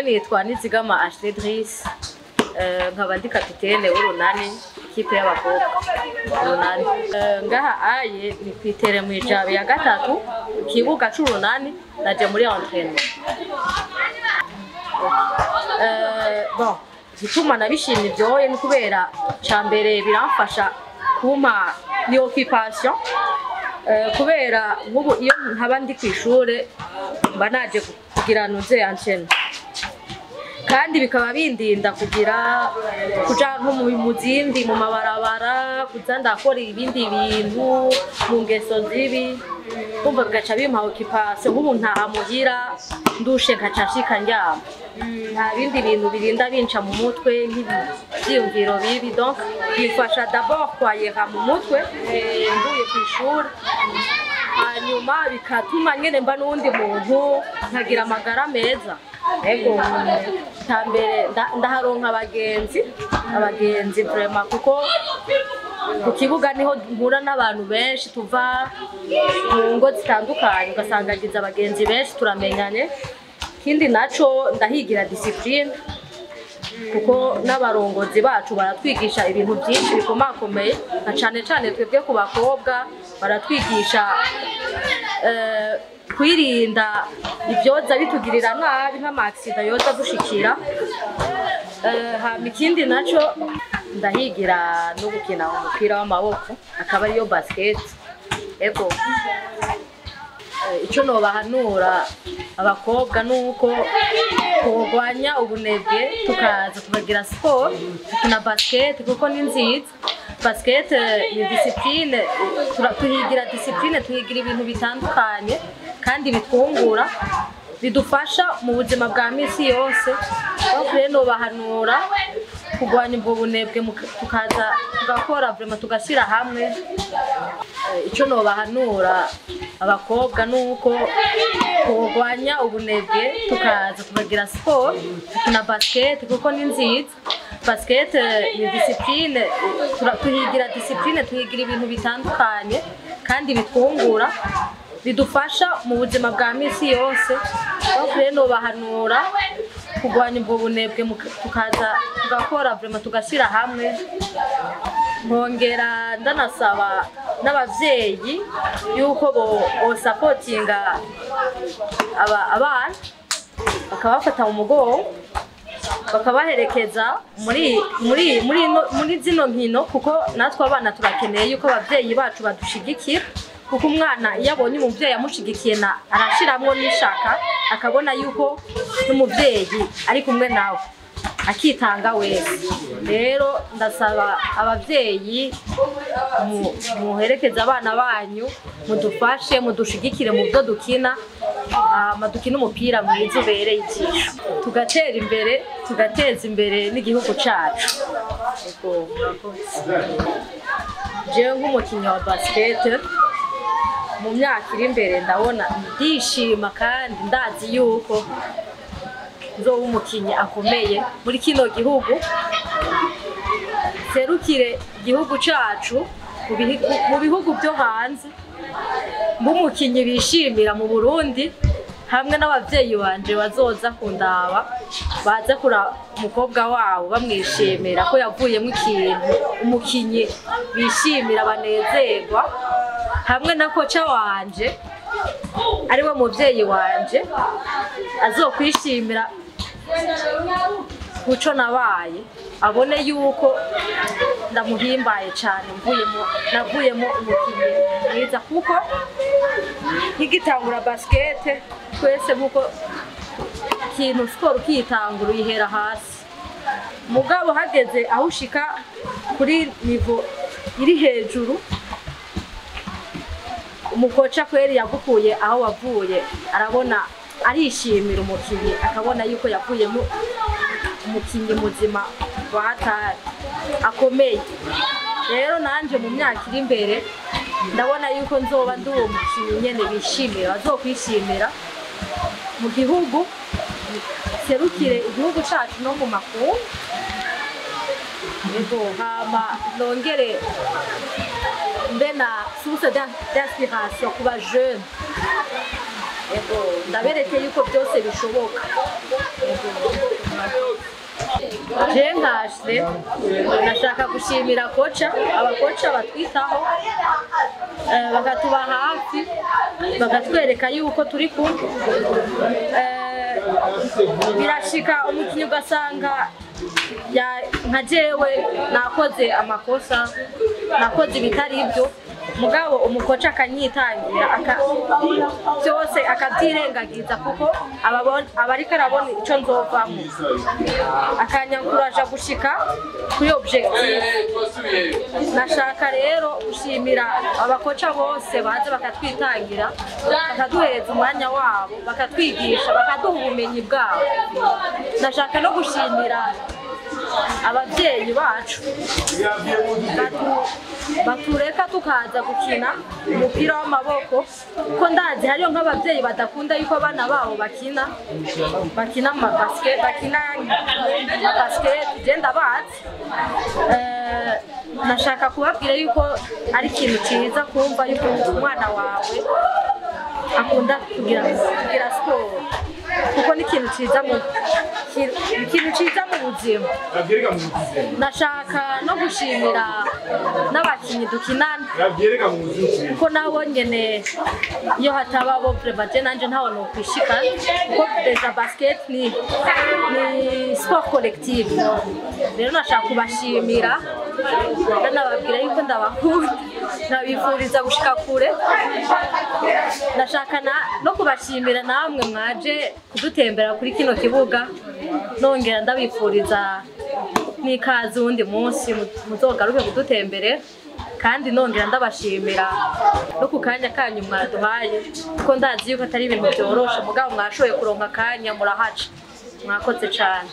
Nitwa Nizigama Ashley Driss, nkaba ndi capitaine w'Urunani, ikipe y'abakobwa Urunani. Ngaha aye ni kwitere mw'ijabe ya gatatu, ikibuga c'Urunani, naje muri entraînement. Bon, igituma nabishimye ivyoye ni kubera ca mbere biramfasha kumpa ni occupation, kubera nk'ubu iyo nkaba ndi kw'ishure mba naje kugira nuze entraînement, kandi bikaba bindinda kugira kuja nko mu zindi mu mabarabara, kuza ndakora ibindi bintu mu ngeso zibi, kumva bigaca bimpa occupation. Nk'ubu ntaha muhira ndushe, nkaca nshika ndyama, nta bindi bintu birinda binca mu mutwe nk'ivyiyumviro bibi. Donc bimfasha d'abord kwayera mu mutwe, mvuye kw'ishuri, hanyuma bikatuma nyene mba n'uwundi muntu, nkagira amagara meza. Ego, mbere ndaharonka abagenzi vraiment, kuko ku kibuga niho mpura n'abantu benshi tuva mu ngo zitandukanye, ugasanga ngize abagenzi benshi, turamenyanye. Ikindi naco, ndahigira discipline, kuko n'abarongozi bacu baratwigisha ibintu byinshi bikomakomeye, na cane cane twebwe ku bakobwa baratwigisha kwirinda ibyoza bitugirira nabi, nk'ama accident yoza dushikira. Hama ikindi naco, ndahigira no gukina umupira w'amaboko, akaba ariyo basket. Ego, ico nobahanura abakobwa nuko twogwanya ubunebwe, tukaza tukagira siporo, tukina basket, kuko ni nziza. Basket ni discipline, tuhigira discipline, tuhigira ibintu bitandukanye kandi bitwungura, bidufasha mu buzima bwa misi yose. Donc rero nobahanura kurwanya ubwo bunebwe, tukaza tugakora vraiment, tugashyira hamwe. Ico nobahanura abakobwa nuko twogwanya ubunebwe, tukaza tukagira siporo, tukina basket, kuko ni nziza. Basket ni discipline, tuhigira discipline, tuhigira ibintu bitandukanye kandi bitwungura, bidufasha mu buzima bwa misi yose. Donc rero nobahanura kurwanya ubwo bunebwe, tukaza tugakora vraiment, tugashyira hamwe. Nkongera ndanasaba n'abavyeyi yuko bosapotinga abana, bakabafata mu mugongo, bakabaherekeza muri zino nkino, kuko natwe abana turakeneye yuko abavyeyi bacu badushigikira, kuko umwana iyo abonye umuvyeyi amushigikiye na arashiramwo n'ishaka, akabona yuko n'umuvyeyi ari kumwe nawe, akitanga wese. Rero ndasaba abavyeyi muherekeze abana banyu, mudufashe, mudushigikire mu byo dukina, hama dukine umupira mwiza ubereye ijisho, tugatera imbere, tugateza imbere n'igihugu cacu. Ego, murakoze. Jewe nk'umukinnyi wa basket, mu myaka iri imbere ndabona ndishima, kandi ndazi yuko nzoba umukinnyi akomeye muri kino gihugu, serukire igihugu cacu mu bihugu byo hanze, mbe umukinnyi bishimira mu Burundi, hamwe n'abavyeyi banje bazoza kundaba, baza kura umukobwa wabo bamwishimira ko yavuyemo ikintu, umukinyi bishimira, banezerwa, hamwe na coach wanje, ariwe muvyeyi wanje, azokwishimira kuco nabaye, abone yuko ndamuhimbaye cane, mvuyemo, navuyemo umukinyi mwiza. Kuko nkigitangura basket, twese nkuko ikintu siporo ukiyitangura uyihera hasi, mugabo hageze aho ushika kuri niveau iri hejuru, umu coach kweri yagukuye aho wavuye arabona, arishimira umukinyi, akabona yuko yavuyemo umukinyi muzima wa hatari akomeye. Rero nanje mu myaka iri imbere ndabona yuko nzoba ndi uwo mukinyi nyene bishimira, bazokwishimira mu gihugu, serukire igihugu cacu no mu makungu. Ego, hama nongere mbe na source d'inspiration ku ba jeune. Ndabereke yuko byose bishoboka. Je nkashe nashaka gushimira coach, abakoca batwitaho, bakatuba hafi, bakatwereka yuko turi kumwe. Birashika umukinnyi ugasanga nka jewe nakoze amakosa, nakoze ibitari ibyo, mugabo umukoca akanyitangira byose akabyirengagiza, kuko aba ariko arabona icyo nzovamo, akanyankuraja gushika kuri objectif. Nashaka rero gushimira abakoca bose baza bakatwitangira, bakaduhereza umwanya wabo, bakatwigisha, bakaduha ubumenyi bwabo. Nashaka no gushimira ababyeyi bacu batureka tukaza gukina umupira w'amaboko, kuko ndazi hariyo nk'ababyeyi badakunda yuko abana babo bakina amabasket, bakina basket, genda bazi. Nashaka kubabwira yuko ari ikintu cyiza kumva yuko umwana wawe akunda kugira siporo, kuko ni ikintu cyiza mu buzima. Nashaka no gushimira n'abakinnyi dukinana, kuko nabo nyene iyo hataba bo vraiment nanje ntaho nokwishika, kuko deja basket ni sport collective. Rero nashaka kubashimira, nababwira yuko ndabakunda, nabifuriza gushika kure. Nashaka no kubashimira namwe mwaje kudutembera kuri kino kibuga, nongera ndabifuriza n'ikaze uwundi munsi muzogaruke kudutembere, kandi nongera ndabashimira no ku kanya kanyu mwaduhaye, kuko ndazi yuko atari ibintu byoroshe, mugabo mwashoboye kuronka akanya murahaca, mwakoze cane.